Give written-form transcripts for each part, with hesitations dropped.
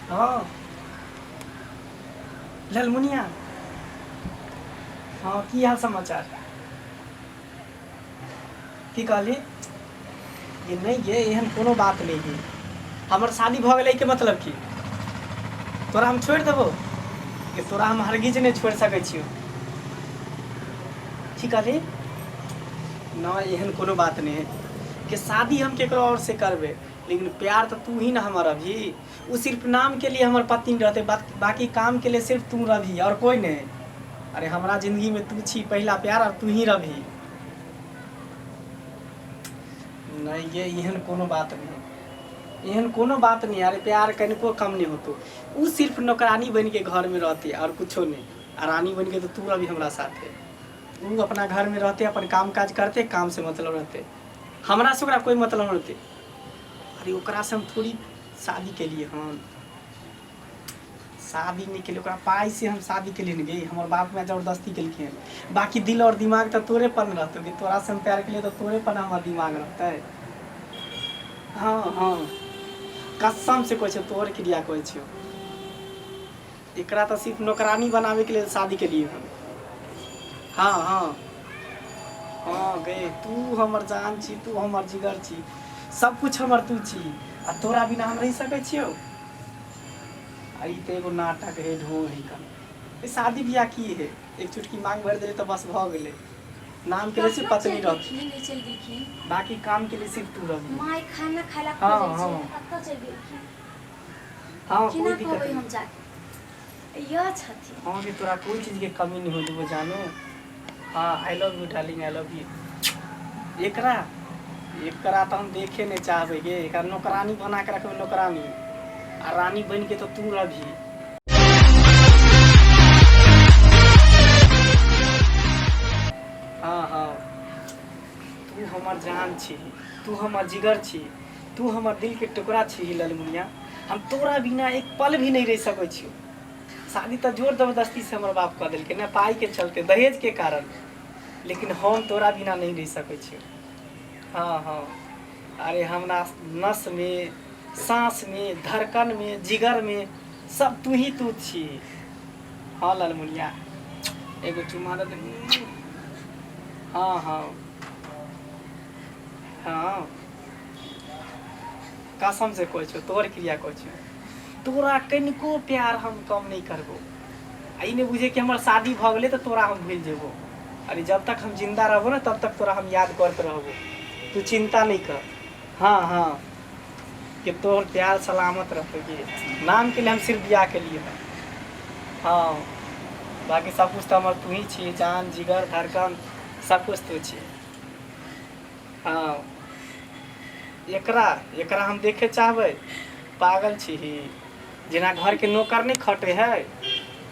हँ ललमुनिया हँ की हाल समाचार की कहली ये नहि गे एहन कोनो बात नहि है हमर शादी भऽ गेलै के मतलब की तोरा हम छोड़ि देबो कि तोरा हम हरगिज नहि छोड़ि सकै छियौ की कहली न एहन कोनो बात नहि है कि शादी हम केकरो और से करबै लेकिन प्यार तऽ तू ही ना हमर अभी ओ सिर्फ नाम के लिए हमर पत्नी रहते बाकी काम के लिए सिर्फ तू रभी और कोई नहीं अरे हमरा जिंदगी में तू छी पहला प्यार और तू ही रभी नहीं ये एहन कोनो बात नहीं एहन कोनो बात नहीं अरे प्यार कनिको कम नहीं होतो उ सिर्फ नौकरानी बन के घर में रहती और कुछो नहीं आ रानी बन के तो तू अभी हमरा साथे उ अपना घर में रहते अपन काम काज करते काम से मतलब रहते हमरा से ओकरा कोई मतलब नहीं रहते अरे ओकरा से हम थोड़ी शादी के लिए हम शादी नहीं के लिए ओकरा पाइ से हम शादी के लिए नहीं गई हमर बाप माय जबरदस्ती केलखिन बाकी दिल और दिमाग तऽ तोरे पर न रहतौ कि तोरा से हम प्यार के लिए तऽ तोरे पर हमर दिमाग रहतै हँ हँ कसम से कहै छियौ तोहर क्रिया कहै छियौ एकरा तऽ सिर्फ नौकरानी बनाबैके लेल शादी केलियै हन हँ हँ हँ गे तू हमर जान छी तू हमर जिगर छी सब कुछ हमर तू छी आ तोरा बिना हम रहि सकै छियौ आ ई तऽ एगो नाटक है ढोंग है कन ई शादी बियाह की है एक चुटकी मांग भरि देलै तऽ बस भऽ गेलै नाम के लिए सिर्फ कखनो पत्नी चलि रह गेलखिन नहि चलि गेलखिन बाकी काम के लिए सिर्फ तू रही माय खाना खाय ला हँ खोजै छै हँ कतऽ चलि गेलखिन हँ केना कोई दिक्कत कहबै नहीं हम जाके यह छथिन हाँ कि तोरा कोई चीज के कमी नहीं हो देबो जानो हाँ I love you darling I love you एकरा एकरा तऽ हम देखे नहीं चाहबै गे एकरा नौकरानी बना के रखबै नौकरानी आ रानी बन के तो तू रही हाँ हाँ तू हमर जान छी तू हमर जिगर छी तू हमर दिल के टुकड़ा छी ललमुनिया हम तोरा बिना एक पल भी नहीं रह सकै छियौ शादी तऽ जोर जबरदस्ती से हमर बाप कऽ देलकै ने पाइ के चलते दहेज के कारण लेकिन हम तोरा बिना नहीं रह सकै छियौ हाँ हाँ अरे हमरा नस में साँस में धड़कन में जिगर में सब तू ही तू छी हाँ ललमुनिया एगो चुमा दे दे। हाँ हाँ हाँ कसम से कहै छियौ तोहर क्रिया कहै छियौ तोरा कनिको प्यार हम कम नहि करबो आ ई नहि बुझे कि हमर शादी भऽ गेलै तऽ तोरा हम भूलि जेबो अरे जब तक हम जिंदा रहबो ने तब तक तोरा हम याद करते रहबो तू चिंता नहीं कर हाँ हाँ कि तोहर प्यार सलामत रहतो कि नाम के लिए हम सिर्फ बियाह के लिए हाँ बाकी सब कुछ तो हमर तू ही छी जान जिगर धड़कन सब कुछ तू छी हाँ एकरा एकरा हम देखे चाहबै पागल छी जेना घरके नौकर नहि खटै है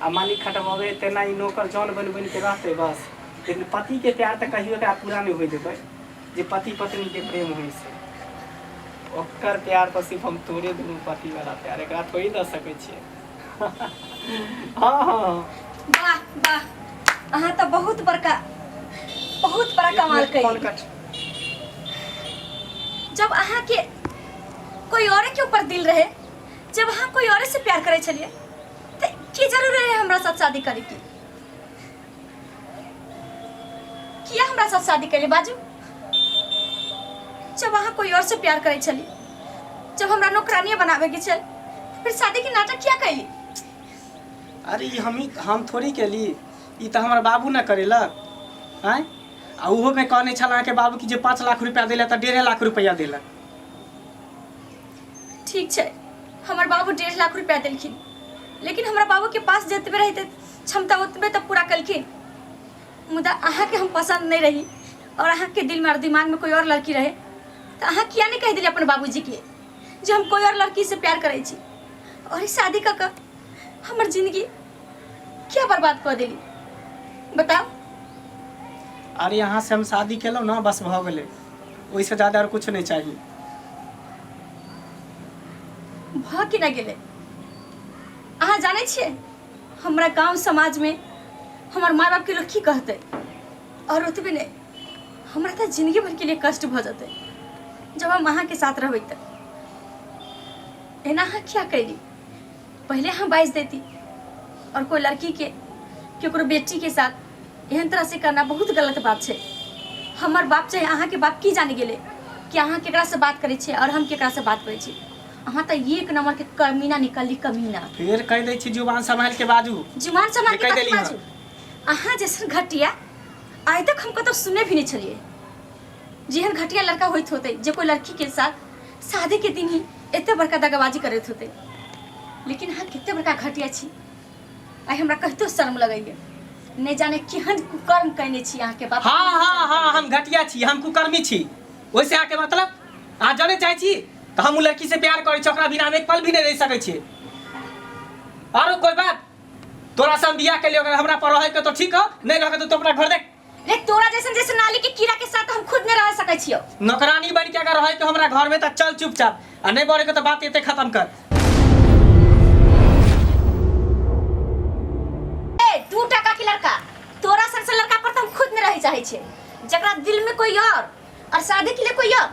आ मालिक खटबाबै तेना ई नौकर जन बनि बनि के रहतै बस लेकिन पतिके प्यार तऽ कहियो एकरा पूरा नहि होइ देबै जे पति पत्नीके प्रेम होइ से ओकर प्यार तऽ सिर्फ हम तोरे दुनू पति वाला प्यार एकरा थोड़ी दऽ सकै छियै हँ हँ वाह वाह अहाँ तऽ बहुत बड़का बहुत बड़ा एक कमाल मिनट फोन कैली कट जब अहाँ के कोई और के ऊपर दिल रहे जब अहाँ कोई और से प्यार करे छलिए तो की जरूरी रहे हमरा साथ शादी करे के किया हमरा साथ शादी कैले बाजू जब अहाँ कोई और से प्यार करे छली जब हमरा नौकरानी बनावे के छल फिर शादी के नाटक किया कैली अरे ई हम हम थोड़ी केली ई तऽ हमर बाबू ने करेलक आँय आ ओहोमे कहने छल अहाँके बाबू कि जे 5 लाख रुपया देलक तऽ 1.5 लाख रुपया देलक ठीक छै हमर बाबू 1.5 लाख रुपया देलखिन लेकिन हमरा बाबू के पास जतबे रहते क्षमता ओतबे तऽ पूरा कलखिन मुदा अहाँके हम पसंद नहीं रही और अहाँके दिल में और दिमाग में कोई और लड़की रहे तऽ अहाँ किया नहीं कहि दिलियै अपन बाबूजी के जे हम कोई और लड़की से प्यार करै छी और ई शादी कऽ कऽ हमर जिंदगी किया बर्बाद कऽ देली बताउ अरे यहाँ से हम शादी केलहुँ ने बस भऽ गेलै ओहिसँ ज्यादा आओर किछु नहि चाही भऽ केना गेलै अहाँ जानै छियै हमरा गांव समाज में हमर माय बाप के लोग की कहतै और ओतबे नहि हमरा तऽ जिंदगी भर के लिए कष्ट भऽ जेतै जब हम अहाँके साथ रहबै तऽ एना अहाँ किया कैली पहिले हम बाजि देती। और कोई लड़की के केकरो बेटी के साथ एहन तरह से करना बहुत गलत बात छै। हमर बाप चाहे अहाँके बाप की जाने गेलै कि अहाँ केकरा से बात करै छियै और हम केकरा से बात करै छी। अहाँ तऽ एक नंबर के कमीना निकलली, कमीना। फेर कहि दै छी जुबान सम्हाल के बाजू। जुबान सम्हाल के कहि कथी देली हँ। बाजू? अहाँ जैसन घटिया आइ तक हम कतौ सुनने भी नहीं छलियै। जेहन घटिया लड़का होइत होतै जे कोई लड़की के साथ शादी के दिन ही एते बड़का दगाबाजी करैत होतै, लेकिन अहाँ कते बड़का घटिया छी। आइ हमरा कहितो शर्म लगैया, नहीं जाने केहन कुकर्म कयने छी अहाँके बाप। हाँ हाँ हाँ, हम घटिया छी, हम कुकर्मी छी। ओहिसे आके मतलब अहाँ जाने चाहै छी तऽ हम उ लड़की से प्यार करै छी, ओकरा बिना हम एक पल भी नहीं रहि सकै छी। आरो कोई बात? तोरा से हम बियाह केलियो, अगर हमरा पर रहै के तो ठीक हो, नहीं रहके तो तू अपना घर देख। रे तोरा जैसन जैसे नाली के कीड़ा के साथ हम खुद नहीं रह सकै छियो। नौकरानी बन के अगर रहै के हमरा घर में तो चल चुपचाप, आ नहीं बढ़े के तो बात एते खत्म कर। ए 2 टका के लड़का, तोरा सन से लड़का पर तो हम खुद नहीं रहे चाहे छे, जकरा दिल में कोई और शादी के लिए कोई और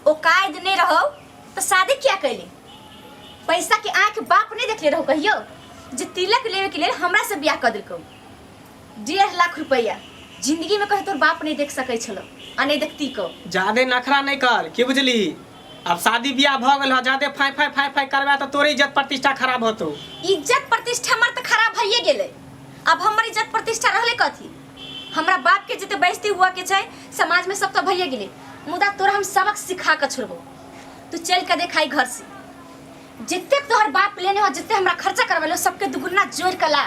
ओ कायद नहीं रहो तो शादी क्या कैली? पैसा के आंख बाप नहीं देखले रहो कहियो जे तिलक लेवे के लिए हमरा से बियाह कर देलको। 1.5 लाख रुपया जिंदगी में कहीं तोर बाप नहीं देख सकै छलो आ नहीं देखती को। ज्यादे नखरा नहीं कर, की बुझली? अब शादी बियाह भ गेल ह, ज्यादे फाई फाई फाई फाई करबा त तोरे इज्जत प्रतिष्ठा खराब होतो। इज्जत प्रतिष्ठा हमर त खराब भइए गेलै, अब हमर इज्जत प्रतिष्ठा रहले कथी? हमरा बाप के जते बेइज्जती हुआ के छै समाज में सब त भइए गेलै, मुदा तोरा हम सबक सिखा के छोड़बो। तू चल के देखाई घर से, जते तोहर बाप लेने हो, जते हमरा खर्चा करवेलो सबके दुगुना जोड़ के ला,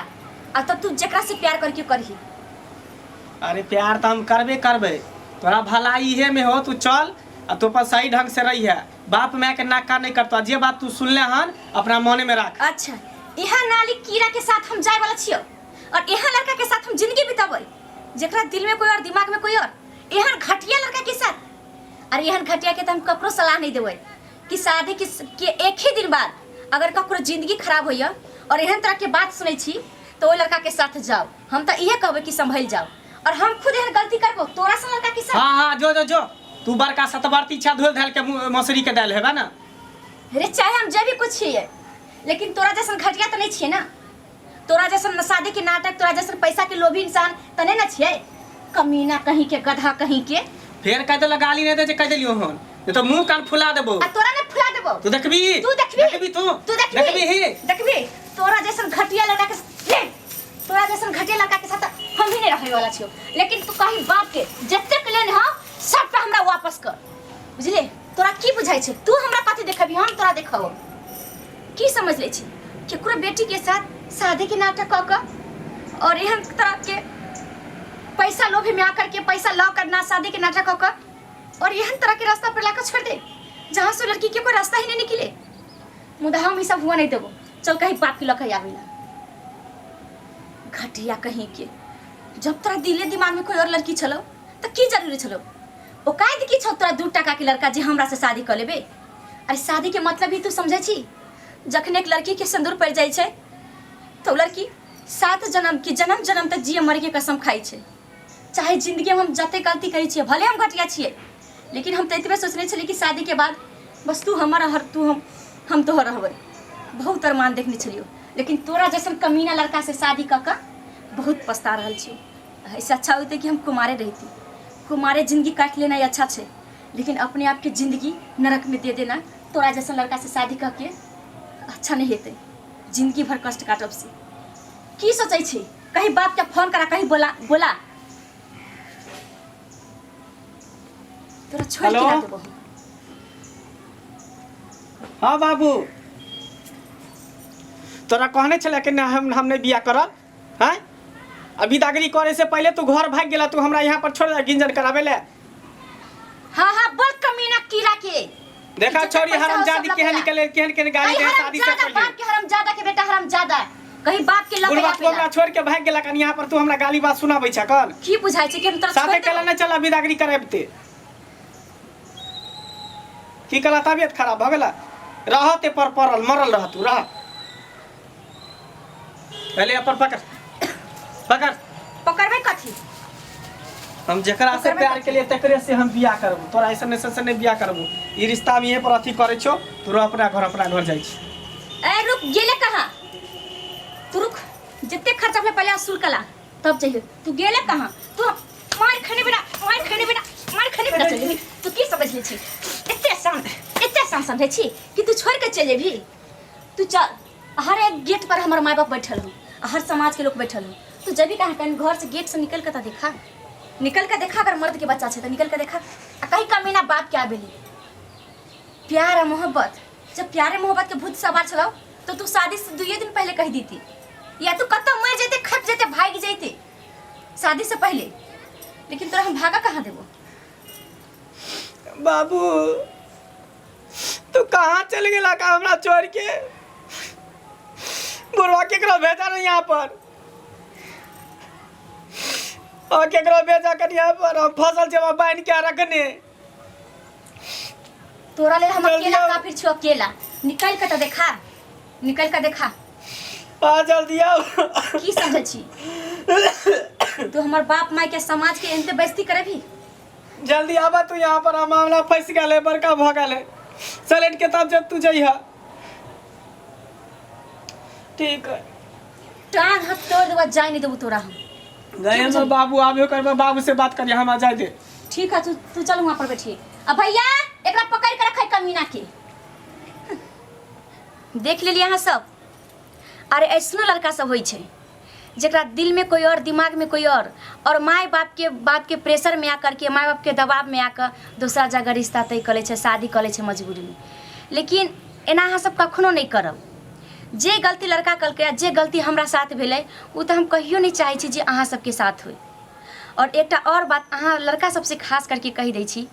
आ तब तू जेकरा से प्यार करके करही। अरे प्यार तो हम करबे करबे, तोरा भलाई इहे में हो, तू चल आ तू अपन सही ढंग से रही है, बाप माय के नाक कान नहीं करतो। जे बात तू सुनले हन अपना मने में राख। अच्छा, यहाँ नाली कीड़ा के साथ हम जाए वाला छियो और यहाँ लड़का के साथ हम जिंदगी बिताबै जेकरा दिल में कोई और दिमाग में कोई और, एहन घटिया लड़का के साथ। अरे एहन घटिया के तो हम ककरो सलाह नहीं देबै कि शादी के एक ही दिन बाद अगर ककरो जिंदगी खराब होइए और एहन तरह के बात सुनै छी तो ओहि लड़का के साथ जाओ। हम तो इहे कहबै कि संभल जाओ, और हम खुद एहन गलती करबो तोरा सन लड़का के साथ। हाँ हाँ, जो जो जो तू बड़का सतबरती छा, धोल धाल के मसुरी के दाल हेबा ना। अरे चाहे हम जे भी कुछ छियै, लेकिन तोरा जैसन घटिया तो नहीं छियै ना। तोरा जैसन शादी के नाटक, तोरा जैसन पैसा के लोभी इंसान तो नहीं ना छियै। कमीना कहीं के, गधा कहीं के। फेर कह देला गाली नहीं दे जे कह देलियो हन, नहीं तो मुंह कान फुला देबो। आ तोरा ने फुला देबो। तू देखबी, तू देखबी, देखबी, तू तू देखबी, देखबी ही देखबी। तोरा जैसन घटिया लड़का के ले, तोरा जैसन घटिया लड़का के साथ हम ही नहीं रहे वाला छियो। लेकिन तू कहीं बाप के जतेक लेन हो सबटा हमरा वापस कर, बुझले? तोरा की बुझाई छै? तू हमरा कथी देखबी, हम तोरा देखबो। की समझ ले छी केकरो बेटी के साथ शादी के नाटक कऽ कऽ और एहन तरह के पैसा लोभी में आकर के पैसा लऽ कर ना शादी के नाटक कऽ कऽ और एहन तरह के रास्ता पर लाकर छोड़ दे जहाँ से लड़की के कोई रास्ता ही नहीं निकले। मुदा हम ई सब हुआ नहीं देबो। चल कहीं बाप के लऽ के आबी ना घटिया कहीं के। जब तोरा दिले दिमाग में कोई और लड़की छलो तो की जरूरी छलो? ओ काहे की छौ तोरा 2 टका के लड़का जे हमरा से शादी कऽ लेबे? अरे शादी के मतलब ही तू समझै छी? जखन एक लड़की के सिंदूर पड़ जाइ छै तो लड़की 7 जन्म की जन्म जन्म तक जिए मरे के कसम खाइ छै। चाहे जिंदगी में हम जते गलती करै छियै, भले हम घटिया छियै, लेकिन हम तऽ एतबे सोचने छलियै कि शादी के बाद बस तू हमर हर तू हम तोहर रहबै। बहुत अरमान देखने छलियौ, लेकिन तोरा जैसन कमीना लड़का से शादी कऽ कऽ बहुत पछता रहल छियौ। ऐसे अच्छा होते कि हम कुमारे रहिती। कुमारे जिंदगी काटि लेना अच्छा छै, लेकिन अपने आप के जिंदगी नरक में दे देना तोरा जैसन लड़का से शादी कऽ के अच्छा नहीं हेतै। जिंदगी भर कष्ट काटब से की सोचै छी? कहीं बाप के फोन करा, कहीं बोला बोला तोरा छोड़ के ना देबो। हाँ बाबू, तोरा कहने छले कि ना हम नहीं बियाह करब, हैं? अभी दागरी करे से पहले तू घर भाग गेला, तू हमरा यहाँ पर छोड़ दे गिंजन करावे ले। हाँ हाँ बोल कमीना कीड़ा के। देखा जितना छोरी पैसा हो हरामजादी सब केहन लगेला। निकले, केहन केहन गाली दे शादी से हरामजादा, पहले। बाप के हरामजादा के बेटा हरामजादा, कहीं बाप के लगे बुढ़वा तू हमरा छोड़ के भाग गेला, कन यहाँ पर तू हमरा गाली बात सुनाबै छ कल। की बुझाइ छै कि हम तोरा साथे छोड़ कला देबो? न चला बिदागरी कराबते। की कला तबियत खराब भ गेला? रहते पर पड़ल मरल रह तू रह। पहले अपन पकड़ पकड़। पकड़बै कथी? हम जेकरा से पकड़बै प्यार कथी? के लिए तकरे से हम बियाह करबो, तोरा ऐसन ऐसन से नहीं बियाह करबो। ई रिश्ता में इहे पर अथी करे छो, तू रह अपना घर, अपना घर जाइ छी। ए रुक गेले कहाँ? तू रुक, जते खर्चा भेलै पहिले वसूल कला तब जइहे। तू गेले कहाँ? तू मार खाने बिना, मार खाने बिना, मार खाने बिना चल जेबही? तू की समझ ले छी? एते आसान, एते आसान समझै छी कि तू छोड़ के चल जेबही? तू चल, हर एक गेट पर हमर माय बाप बैठल हो, हर समाज के लोग बैठल हो। तू जबी कहाँ? कहीं घर से गेट से निकल के तो देखा, निकल के देखा। अगर मर्द के बच्चा छै तो निकल के देखा। आ कहीं कमीना बाप के आबेली प्यार आ मोहब्बत। जब प्यारे मोहब्बत के भूत सवार छलौ तो तू शादी से दुइये दिन पहले कह दीती, या तू कतौ मर जैते, खप जैते, भाग जैते शादी से पहले। लेकिन तोरा हम भागा कहाँ देबो? बाबू, तू कहाँ चल गेला का हमरा छोड़ के? बुढ़वा केकरो भेजा नहीं यहाँ पर, और केकरो भेजा कर यहाँ पर। हम फसल जमा बांध के रखने। तोरा लेल हम जल्दी अकेला आओ। काफी छु। अकेला निकल के तो देखा, निकल के देखा। आ जल्दी आओ। की समझै छी तू हमर बाप माय के, समाज के एनते बेइज्जती करेबी? जल्दी आबा तू यहाँ पर, हम मामला फंस गेल है, बड़का भऽ गेल है। सलेट के तब जब तू जइहा। ठीक है। टांग हाथ तोड़ देबो, जाय नहीं देबो तोरा हम। नहीं, हमर बाबू आबे कर, बाबू से बात करिए, हम जाय दे। ठीक है, तू तू चल, वहाँ पर बैठिए। अब भैया, एकरा पकड़ के रखै कमीना के। देख लेलिए अहाँ सब। अरे ऐसनो लड़का सब होइ छै जकरा दिल में कोई और, दिमाग में कोई और माय बाप के बात के प्रेशर में आकर के, माय बाप के दबाव में आकर दोसरा जगह रिश्ता तय कऽ लै छै, शादी कऽ लै छै मजबूरीमे। लेकिन एना अहाँ सब कखनो नहि करब। जे गलती लड़का कलकै आ जे गलती हमरा साथ भेलै, ओ तऽ हम कहियो नहि चाहै छी जे अहाँ सबके साथ होइ। और एकटा और बात अहाँ लड़का सबसे खास करके कहि दै छी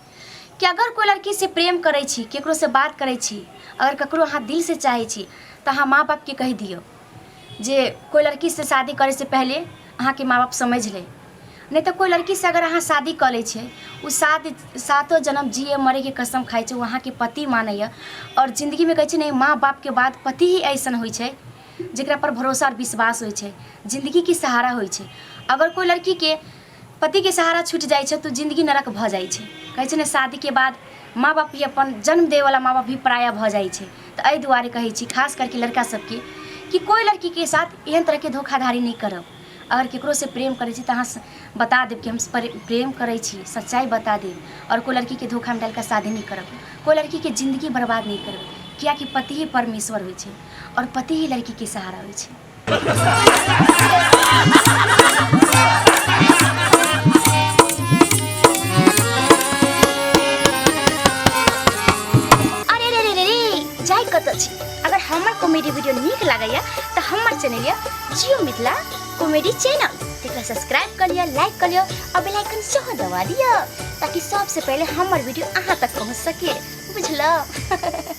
कि अगर कोइ लड़कीसँ प्रेम करै छी, ककरोसँ बात करै छी, अगर ककरो अहाँ दिलसँ चाहै छी, तऽ अहाँ माँ बापके कहि दियौ जे कोइ लड़कीसँ शादी करैसँ पहिले अहाँके माँ बाप समझि लै। नहि तऽ कोइ लड़कीसँ अगर अहाँ शादी कऽ लै छियै, ओ सात सातो जन्म जिए मरैके कसम खाइ छै, ओ अहाँके पति मानैए। आओर जिन्दगीमे कहै छै ने, माँ बापके बाद पति ही अइसन होइ छै जकरा पर भरोसा आओर विश्वास होइ छै, जिन्दगीके सहारा होइ छै। अगर कोइ लड़कीके पतिके सहारा छुटि जाइ छै तऽ जिन्दगी नरक भऽ जाइ छै। कहै छै ने, शादीके बाद माँ बाप भी, अपन जन्म दैवला माँ बाप भी पराया भऽ जाइ छै। तऽ एहि दुआरे कहै छी खास करके लड़का सबके कि कोइ लड़कीके साथ एहन तरहके धोखाधड़ी नहि करब। अगर ककरोसँ प्रेम करै छी तऽ अहाँ बता देब कि हम प्रेम करै छी, सच्चाइ बता देब। आओर कोइ लड़कीके धोखामे डालि कऽ शादी नहि करब, कोइ लड़कीके जिन्दगी बर्बाद नहि करब, किएकि पति ही परमेश्वर होइ छै आओर पति ही लड़कीके सहारा होइ छै। अरे रे रे रे रे, जाय कतऽ छी? अगर हमर कॉमेडी वीडियो नीक लागैया तऽ हमर चैनल यऽ जियो मिथिला कॉमेडी चैनल, तेकरा सब्सक्राइब कऽ लिअ, लाइक कऽ लिअ आओर बेल आइकन सेहो दबा दिअ, ताकि सबसँ पहिले हमर वीडियो अहाँ तक पहुँच सके। बुझलहुँ?